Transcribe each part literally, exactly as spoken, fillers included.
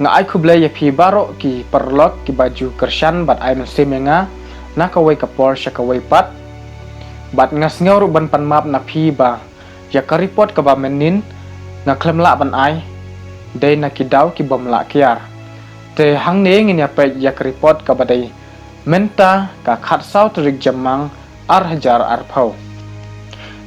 Nga ai khublei ïa phi baroh ki paralok kiba ju kyrshan bad ai mynsiem ïa nga na kawei ka por sha kawei pat. Bad nga sngew ruh ban pan map na phi ba ïa ka report kaba mynnin nga khlem lah ban ai dei na ki daw ki bym lah kiar. Te hangne ngin ïa peit ïa ka report kaba dei mynta ka khatsaw tarik Jymmang ar hajar arphew.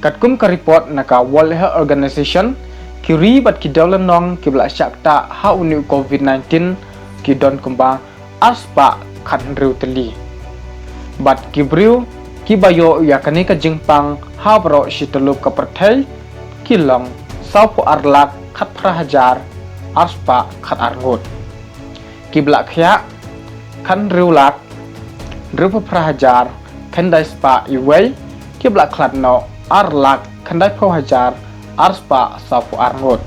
Katkum ka report na ka World Health Organization, ki ri bad ki dewlynnong kiba la shah ktah ha une u covid nineteen ki don kumba arspah khathynriew tylli. Bad ki briew kiba ïoh ïa kane ka jingpang ha baroh shi tyllup ka pyrthei ki long sawphew ar lak khatphra hajar arspah khatar ngut. Kiba la khiah khathynriew lak hynriewphew phra hajar khyndai spah iwei, kiba la khlad noh ar lak khyndaiphew hajar arspah sawphew ar ngut.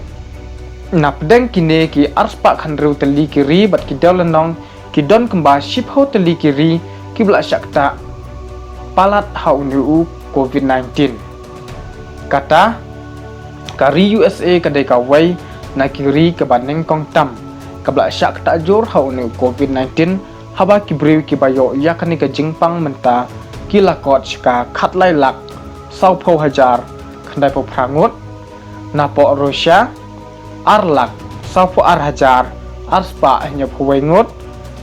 Na pdeng kine ki arspah khathynriew tylli ki ri bad ki dewlynnong ki don kumba shiphew tylli ki ri kiba la shah ktah palat ha une u covid nineteen. Kata ka ri U S A ka dei kawei na ki ri kaba nyngkong tam kaba la shah ktah jur ha une u covid nineteen, haba ki briew kiba ïoh ïa kane ka jingpang mynta ki la kot sha ka khatlai lak sawphew hajar khyndaiphew phra ngut. Napoh Russia ar lak sawphew ar hajar arspah hynñiewphew wei ngut.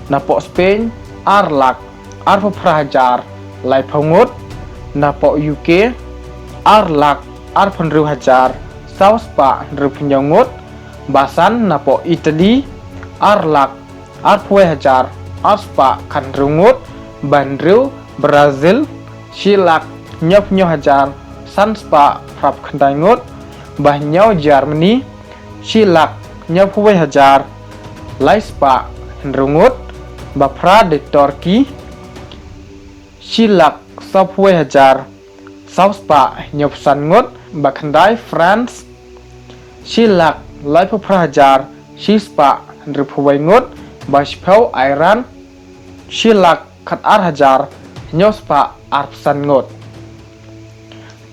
Napoh Spain ar lak arphew phra hajar laiphew ngut. Napoh U K ar lak arphew hynriew hajar saw spah hynriewphew hynñiew ngut. Basan napoh Italy ar lak arphew wei hajar arspah khathynriew ngut. Ba hynriew Brazil shi lak hynñiewphew hynñiew hajar san spah phraphew khyndai ngut. Ba hynñiew Germany shi lak hynñiewphew wei hajar lai spah hynriew ngut. Ba phra dei Turkey shi lak sawphew wei hajar saw spah hynñiewphew san ngut. Ba khyndai France shi lak laiphew phra hajar shi spah hynriewphew wei ngut. Ba shiphew Iran shi lak khatar hajar hynñiew spah arphew san ngut.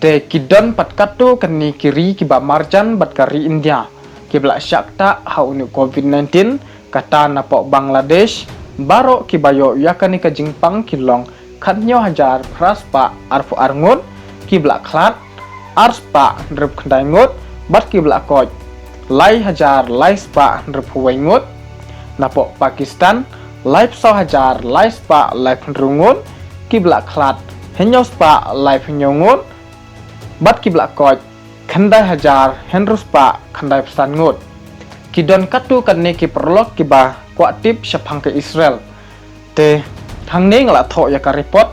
Te ki don pat katto katne ki ri kiba marjan bad ka ri India kiba la shah ktah ha une u covid nineteen. Kata napoh Bangladesh baroh kiba ïoh ïa kane ka jingpang ki long khathynñiew hajar phra spah arphew ar ngut, kiba la khlad ar spah hynriewphew khyndai ngut bad kiba la koit lai hajar lai spah hynriewphew wei ngut. Napoh Pakistan laiphew saw hajar lai spah laiphew hynriew ngut, kiba la khlad hynñiew spah laiphew hynñiew ngut bad kiba la koit khyndai hajar hynriew spah khyndaiphew san ngut. Ki don katto katne ki paralok kiba kwah tip shaphang ka Israel. Te hangne nga la thoh ïa ka report,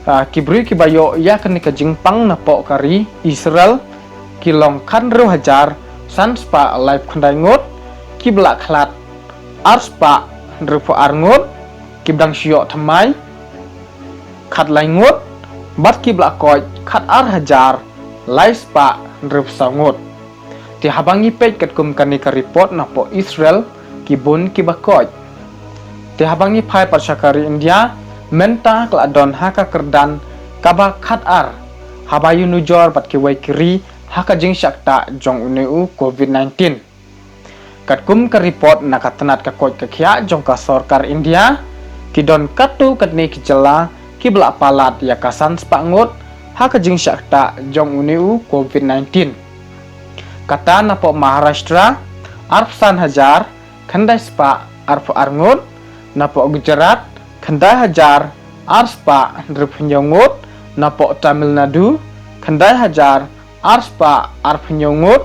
ah, ki briew kiba ïoh ïa kane ka jingpang napoh ka ri Israel ki long khathynriew hajar san spah laiphew khyndai ngut, kiba la khlad ar spah hynriewphew ar ngut, kiba dang shu ïoh thymmai khatlai ngut bad kiba la koit khatar hajar lai spah hynriewphew saw ngut. Te haba ngi peit katkum kane ka report napoh Israel ki bun kiba koit. Te haba ngi phai pat sha ka ri India mynta ka la don ha ka kyrdan kaba khatar haba ïanujor bad kiwei ki ri ha ka jingshah ktah jong une u covid nineteen. Katkum ka report na ka tnat ka koit ka khiah jong ka sorkar India, ki don katto katne ki jylla kiba la palat ïa ka san spah ngut ha ka jingshah ktah jong une u covid nineteen. Kata napoh Maharashtra arphew san hajar khyndai spah arphew ar ngut, napoh Gujarat khyndai hajar ar spah hynriewphew hynñiew ngut, napoh Tamil Nadu khyndai hajar ar spah arphew hynñiew ngut,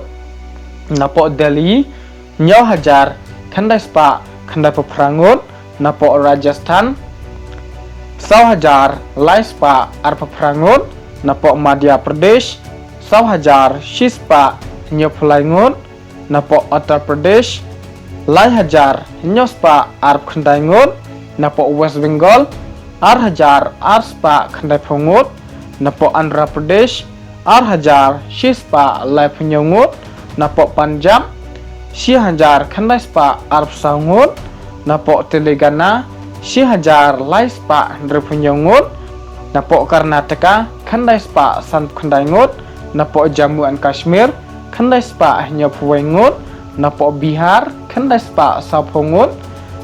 napoh Delhi hynñiew hajar khyndai spah khyndaiphew phra ngut, napoh Rajasthan saw hajar lai spah arphew phra ngut, napoh Madhya Pradesh saw hajar shi spah hynñiewphew lai ngut, napoh Uttar Pradesh lai hajar hynñiew spah arphew khyndai ngut, napoh West Bengal ar hajar ar spah khyndaiphew ngut, napoh Andhra Pradesh ar hajar shi spah laiphew hynñiew ngut, napoh Punjab shi hajar khyndai spah arphew saw ngut, napoh Telangana shi hajar lai spah hynriewphew hynñiew ngut, napoh Karnataka khyndai spah sanphew khyndai ngut, napoh Jammu and Kashmir khyndai spah hynñiewphew wei ngut, Napoh Bihar, khyndai spah sawphew ngut.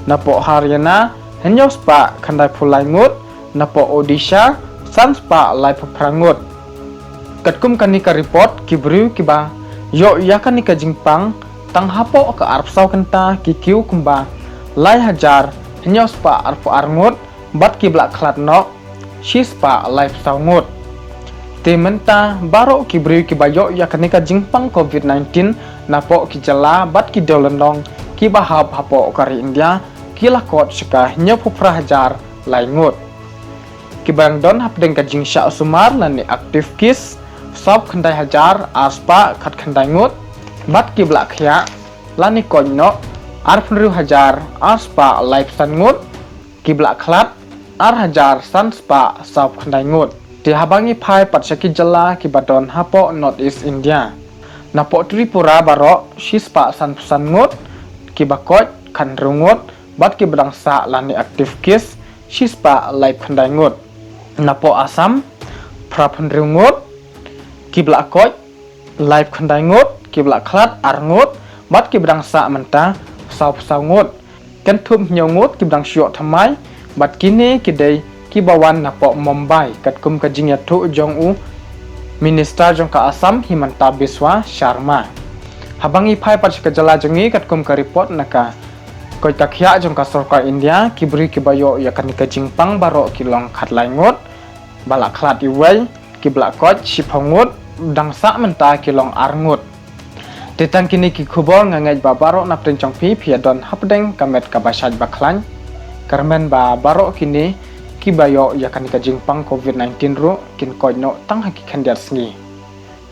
Napoh Haryana, hynñiew spah khyndai phew lai ngut. Napoh Odisha, san spah laiphew phra ngut. Katkum kane ka report, ki briew kiba ïoh ïa kane ka jingpang tang hapoh ka arphew saw kynta ki kiew kumba lai hajar hynñiew spah arphew ar ngut, bad kiba la khlad noh shi spah laiphew saw ngut. Te mynta baroh ki briew kiba ïoh ïa kane ka jingpang covid nineteen napoh ki jylla bad ki dewlynnong kiba hap hapoh ka ri India ki la kot sha ka hynñiewphew phra hajar lai ngut. Kiba dang don hapdeng ka jingshah sumar lane active case, sawphew khyndai hajar ar spah khatkhyndai ngut, bad kiba la khiah lane koit noh arphew hynriew hajar ar spah laiphew san ngut, kiba la khlad ar hajar san spah sawphew khyndai ngut. Te haba ngi phai pat sha ki jylla kiba don hapoh North East India, napoh Tripura baroh shi spah sanphew san ngut, kiba koit khathynriew ngut, bad kiba dang sah lane active case shi spah laiphew khyndai ngut. Napoh Assam phraphew hynriew ngut, kiba la koit laiphew khyndai ngut, kiba la khlad ar ngut, bad kiba dang sah mynta sawphew saw ngut. Kynthup hynñiew ngut kiba dang shu ïoh thymmai, bad kine ki dei kiba wan napoh Mumbai katkum ka jingïathuh jong u Minister jong ka Assam, Himanta Biswa Sarma. Haba ngi phai pat sha ka jylla jong ngi, katkum ka report na ka koit ka khiah jong ka sorkar India, ki briew kiba ïoh ïa kane ka jingpang baroh ki long khatlai ngut, ba la khlad iwei, kiba la koit shiphew ngut, dang sah mynta ki long ar ngut. Te tang kine ki khubor, nga ngeit ba baroh napdeng jong phi phi ïa don hapdeng ka met kaba shait ba khlaiñ. Kyrmen ba baroh kine kiba ïoh ïa kane ka jingpang covid nineteen ruh kin koit noh tang ha ki khyndiat sngi.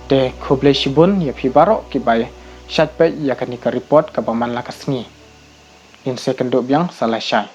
Te khublei shibun ïa phi baroh kiba shait peit ïa kane ka report kaba man la ka sngi. Ngin sa ïakynduh biang sa lashai.